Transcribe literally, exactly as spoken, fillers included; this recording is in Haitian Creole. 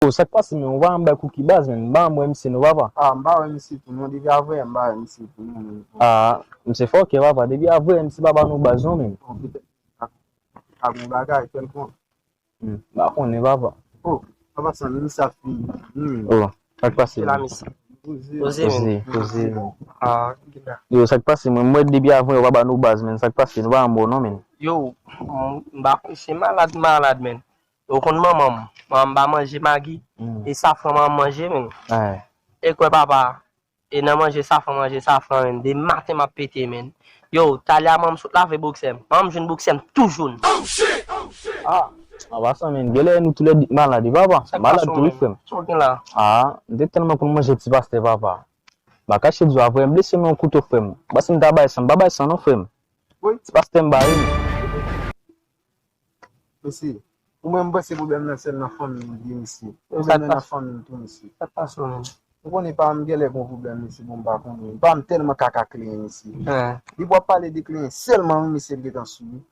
Yo, sa k pase, men? Ou pa janm bay Cookie baz, men. M pa janm wè misye non, papa. Ah, m pa wè misye tou non. Depi avanyè m pa wè misye tou non, men. Ah, misye fòkè, papa. Depi avanyè misye pa ba nou baz non, men. Bon, petèt ak, ak yon bagay kèlkonk. Hmm, m pa konnen, papa. Oh, papa, sa menm sa fini. Hmm. Oh, sa k pase? Se la, mesye. Poze. Poze, men. Poze, poze, men. Ah, gina. Yo, sa k pase, men? M wè depi avanyè yo pa ba nou baz, men. Sa k pase? Nou pa janm wè non, men. Yo, m, m pa konn, se malad, malad, men. Ou konn manman m. Manman m pa manje magi. Hmm. E safran manman m manje, men. Ay. E kwè papa. E nan manje safran, manje safran, men. De maten m ap pete, men. Yo, talè a manman m sot lave boksè m. Manman m jwenn boksè m tou joun. Ah, an pasan, men. Genlè nou toulède malad, wi, papa. Sa k pase w, men? Malad tou, wi, frè m. Sa w gen la? Ah, m te tèlman konn manje ti pastè, papa. M pa kache di w, avanyè m blese m yon kouto, frè m. Ou panse m ta bay san? M pa bay san non, frè m. Wi. Ti pastè m bare m. Mesye, ou menm panse pwoblèm nan sèl nan fanmi m li ye, mesye. Pwoblèm nan nan fanmi m tou, mesye. Sa k pase w menm? Ou konnen pa m genlè gon pwoblèm, mesye, bon, m pa konnen. Pa m tèlman kaka kleyen, mesye. Depi w ap pale de kleyen sèlman, wi, mesye, l gentan sou li.